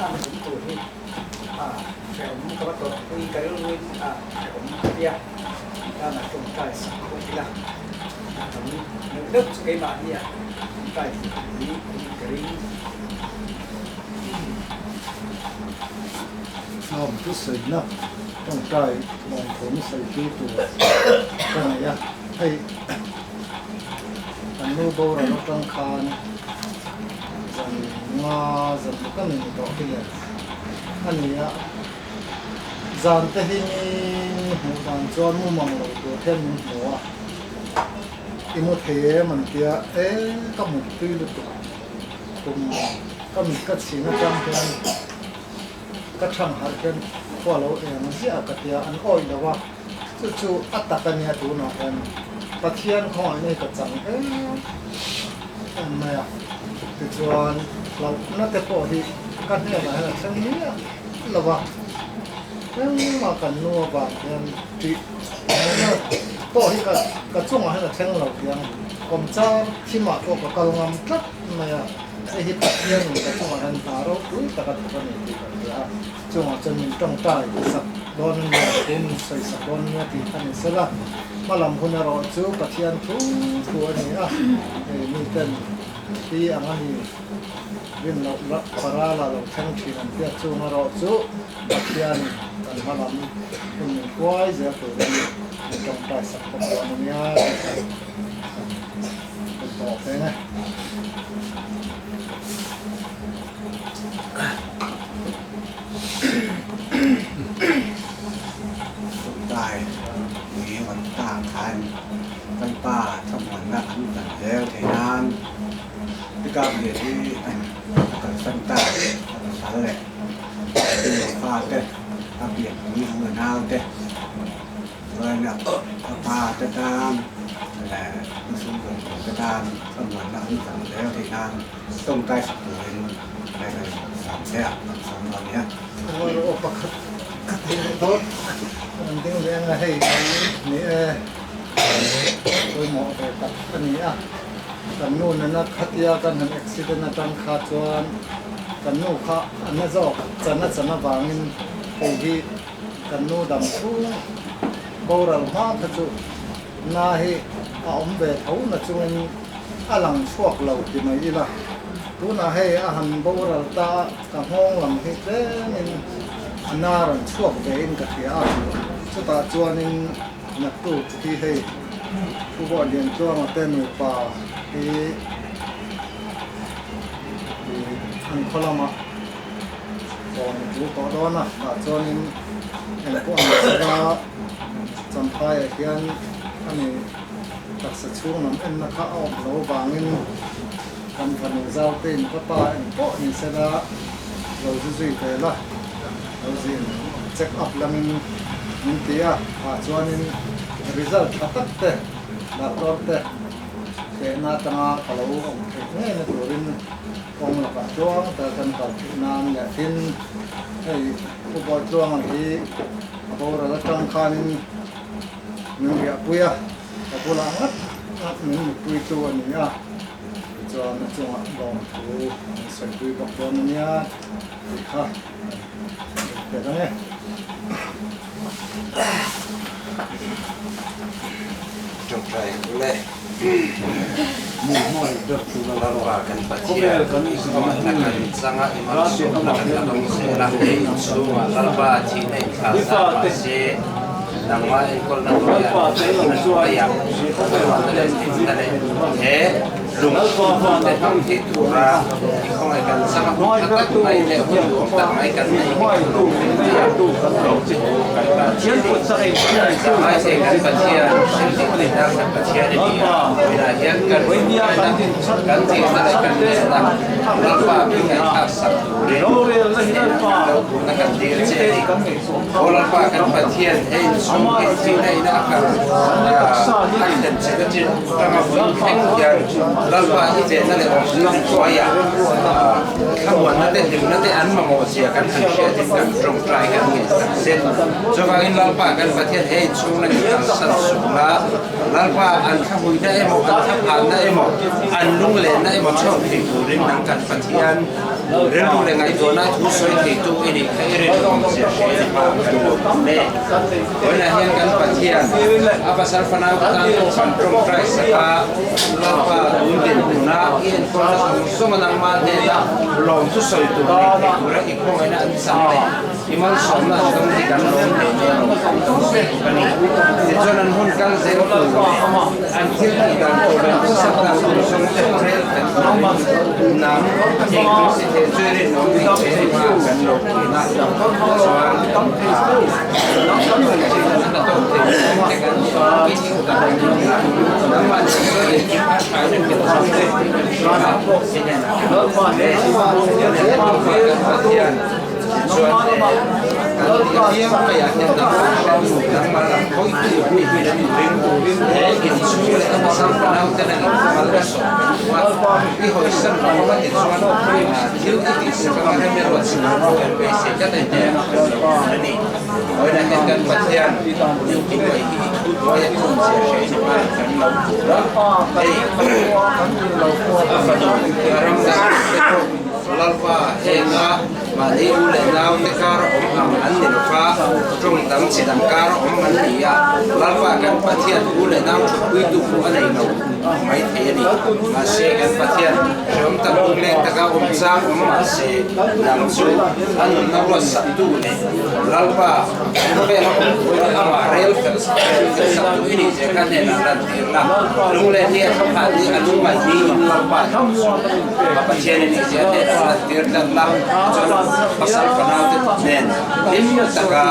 a ni tur hi a hrehawm ka va tawrhpui ka rilruin a hrehawm ka tia tana tawngtai sak bawk ila a tam deuh deuh chu keimahnia tawngtai tur hi anih ka ring. Hnawm thusawina tawngtai lawmthawm sawitu tur ka nei a, hei kan nu boral atang khan zan nga zan luk a ni tawh hi le a ni a, zan te hi mi hmuh dan chuan mumang lo tur hian min hmu a, i mu thei em an tia, e ka muttui lutuk kum ka mit ka chhin atang hian. Ka chhang harh hian khua lo eng ziah ka tia an awih lo a, chu chu a tak a nia tunah hian Pathian khawngaihna hi ka chang em em mai a, tichuan hlauhna te pawh hi ka hnenah hian a thleng miah lo a, engmah kan nu avang hian tih hlauhna pawh hi ka chungah hian a thleng lo tiang kawmchar thimah pawh ka kal ngam tlat mai a. Hei hi Pathianin ka chungah hian hna ropui tak a thawk a ni tih ka hria a, chungah chuan min tawngtai sak dawn a nia, thu min sawi sak dawn a nia tih kha ni sela, hmalam hun erawh chu Pathian thu thu a ni a, hei miten hi ang a ni, rin loh para la lo thleng thin an tia, chung erawh chu Pathianin kan hmalam hun min hruai zel turin min tawngtai sak bawk dawn a nia tih kha kan tawh peng e. Tunlai ui rawn tak khan kan pa thlamuanna an kan zel theih nan pickup lian hi a kalsan ta a pasal leh a nu fa te a pianpui u a nau te Chuan a pa te tan leh lusum zawng zawng te tan thlamuanna an chan zel theih nan tawngtai sak turin Reverend Sangtea kan sawm dawn nia. Rual aw pakhat ka ti leh dawt an ding leh anga hei ni e pawimawh ve tak a ni a, kan nu nena khatia kan han accident atang kha chuan kan nu kha a na zawk chan a chan avangin hei hi Kan nu dam chhung boral hma kha chu na hi a awm ve tho na chungin a lang chhuak lo ti mai ila. Tunah hei a han boral ta a, ka nghawng lam hi tlemin a na rawn chhuak ve in ka hria a. Chutah chuanin naktuk hi hei Pu Bawhliantluanga te nupa hi an khaw lamah Kawn a tul tawh dawn a, tah chuanin engpawh an zir a, Champhaiah hian a ni taksa chhung lam enna kha a awm lo vangin kan fanu Zautein ka pa engpawh ni sela lo zu zui ve la, lo zin check up lamin min ti a, tah chuanin result tha tak te doctor te tehna atanga ka lo awm theih ngei na turin Kawng lakah tluang ta kan kal theih nan leh tin hei Pu Bawihtluanga hi a boral atang khanin min riahpui a, ka bulah ngat ngat min mutpui tu a ni a, tichuan a chungah lawmthu min sawipui bawk dawn a nia tih kha kan pe reng e. Tawngtai ule. Lalpa kan Pathian, i kan changa i malsawmna kan la dawng zel a, hei inchhungah Lalpa thihna inthlah zat mahse nangmah enkawlna hnuaiah leh hlimna hnuaiah thlamuanna leh hlimna leh he lungphun te hmang thei tura i khawngaih kan changa hun tha tak mai leh hun duhawm tak mai kan nei hi kan lawm hle mai a. Kan Pathian Zangai thei kan Pathian hrilh dik theihna kan Pathian i ni a, tunah hian kan ṭawngṭaina, kan tirna leh kan ngenna Lalpa min ngaihthlak sak turin hlauhna kan dil che a ni. Aw Lalpa kan Pathian, hei inchhung hi thihna ina a kal a thlen che na chin tanga vawiin thleng hian Lalpa i venna leh awmpuina hnuaiah thlamuanna te hlimna te an mamawh zia kan han hriatin kan ṭawngṭai kan ngen tak zet. Chuvangin Lalpa kan Pathian hei inchhungna hi kalsan suh la, Lalpa an thlahuina emaw, an thlaphanna emaw, an lunglenna emaw chhawk thei turin nang kan Pathian. Rilru leh ngaihtuahna thu sawi theitu i nih kha i rinawm zia hria i ni hma kan lo tum e. Vawiinah hian kan Pathian, a pasal fanau te tan pawh kan tawngtai sak a, Lalpa tun dinhmuna i enkawlna zawng zawng a nangmah hnena lawmthu sawi tur nei thei tura i khawngaihna an chang leh i malsawmna an dawng hi kan lawm hle mai a lawm kan tam hle bawk a ni. Tichuan an hun kal zel tur leh an thil tih dan tur leh an khawsak dan tur zawng zawng rel fel turin nang engkim si thei chu i rinawm ni che ni hma kan lo pun a, chuan Vawiinah hian kan Pathian engkim mai hi i thu hnuai a thun zia hre in hma kan lo tur a, hei a fanu a ram dang te pawh Lalpa henga mahni u leh nau te kar a awm ang an ni lo va, tawng dang chi dang kar a awm an ni a, Lalpa kan Pathian u leh nau thutpuitu pawh a nei lo mai thei a ni. Mahse kan Pathian hreawm tak lungleng taka awm chang awm mahse nang chu a nunna ruatsaktu leh Lalpa khawvela awm tura amah rel fel saktu i nih zia kha hnenah lantir la. Lunglen hi a thlaphan hi a lungngaih niin Lalpa nang chu a Pathian i nih zia hnenah lantir tlat la. Chuan pasal fanaute nen hlim taka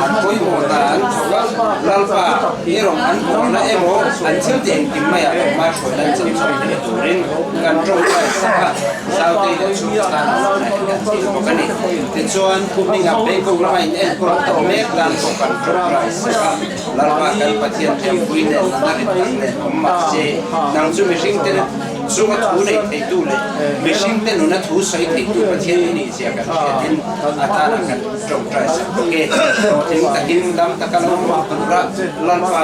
an pawimawhna an thawk a, Lalpa i rawn an bawlna emaw an thil ti engkim maiah engmah hruaina an chan chhuak thei turin kan tawngtai sak a. Sautei leh chhungkaw tan a hmangaih kan thil bawk a ni. Tichuan, Kuhminga Beikung lama in enkawl tawh mek dan pawh kan tawngtai sak a. Lalpa kan Pathian thiampui nen nana rit tak nen awm mah se, nang chu mihringte chunga thu nei theitu leh mihringte nuna thu sawi theitu Pathian i nih zia kan hriatin a tanah kan tawngtai sak bawk e. Hlawhtling takin dam taka lo hmuh tura Lalpa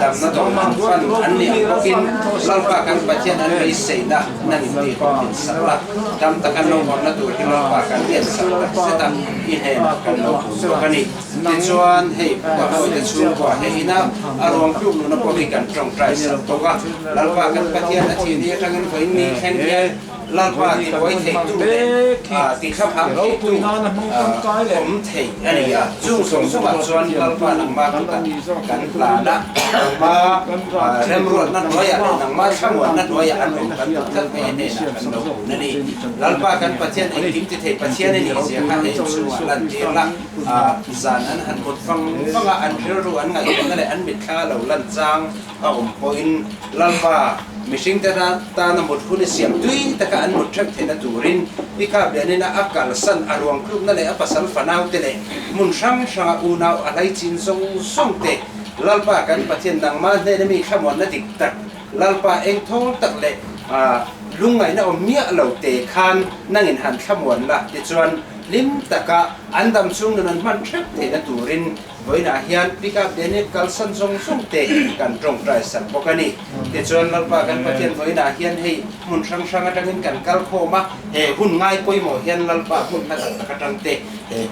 damna dawm an fan an nih ang bawkin Lalpa kan Pathian an beiseina Nan tih pawh min sak la, dam taka lo awmna tur hi Lalpa kan lian sak tak zet a, i hnenah kan lo pum bawk a ni. Tichuan, hei Puahawite chhungkua hei ina a ruang tluk nuna pawh hi kan tawngtai sak bawk a. Lalpa kan Pathian a thih ni atangin vawiin ni thleng hian Lalpa tibuai theitu leh tithlaphang theitu awm thei a ni a. Chung zawng zawngah chuan Lalpa nangmah kutah kan hlan a, nangmah remruatna hnuaiah leh nangmah thlamuanna hnuaiah an awm kan duh tlat mai a hnenah kan lo kun a ni. Lalpa kan Pathian engkim ti thei Pathian a nih zia kha hei chhungah lantir la, zan an han mut vang vang a, an rilru an ngaihtuahna leh an mitthla lo lan chang a awm pawhin Lalpa mihringte tana mut hun i siam tui taka an mut theuh theihna turin i kap lianin a kalsan a ruang tlukna leh a pasal fanaute leh hmun hrang hranga unau a hlaichin zawng zawng te Lalpa kan Pathian nangmah hnena mi thlamuanna dik tak Lalpa eng thawl tak leh lungngaihna awm miah lo te khan nangin han thlamuan la tichuan hlim taka an dam chhung nun an hman theuh theihna turin Vawiinah hian pickup Daniel kalsan zawng zawng te kan tawngtai sak bawk a ni. Tichuan Lalpa kan Pathian vawiinah hian hei hmun hrang hrang atangin kan kal khawm a, he hun ngai pawimawh hian Lalpa hmun hla tak tak atang te he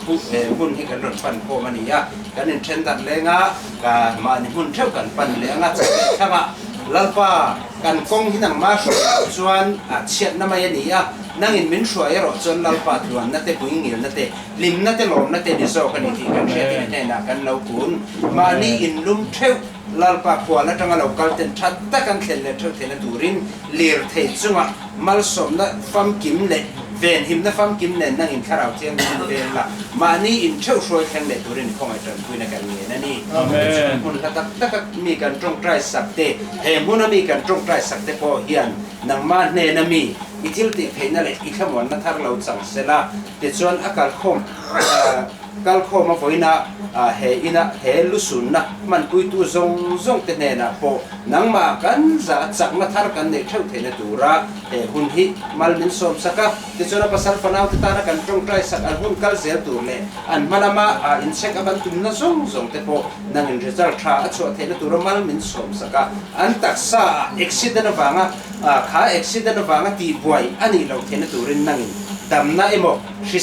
hun hi kan rawn pan khawm a ni a. Kan inthen darh leng a, ka mahni hmun theuh kan pan leh ang a, chawhmeh thlangah Lalpa kan kawng hi nangmah hruai loh chuan chhiatna mai a ni a, nangin min hruai erawh chuan Lalpa tluanna te, puingilna te, Hlimna te lawmna te ni zawk a ni tih kan hriat in hnenah kan lo kun. Mahni inlum theuh Lalpa khual atanga lo kal ten tha tak an thlen leh theuh theihna turin lirthei chunga malsawmna famkim leh venhimna famkim nen nangin thlarau thianghlim in vel la, mahni in theuh hruai thleng leh turin khawngaih tanpuina kan ngen a ni. Tichuan hmun hla tak taka mi kan tawngtai sak te, he hmuna mi kan tawngtai sak te pawh hian nangmah hnena mi i thil tih theihna leh i thlamuanna thar lo chang sela, Tichuan a kalkhawm kalkhawm a vawiina he ina he lusunna hmanpuitu zawng zawng te hnenah pawh nangmah kan za chakna thar kan neih theuh theihna tura he hun hi mal min sawm sak a. Tichuan a pasal fanau te tana kan tawngtai sak an hun kal zel tur leh an hma lama incheck up an tumna zawng zawng te pawh nangin result tha a chhuah theihna tura mal min sawm sak a. An taksa ah accident avanga kha accident avanga tihbuai a nih loh theihna turin nangin. Damna emaw.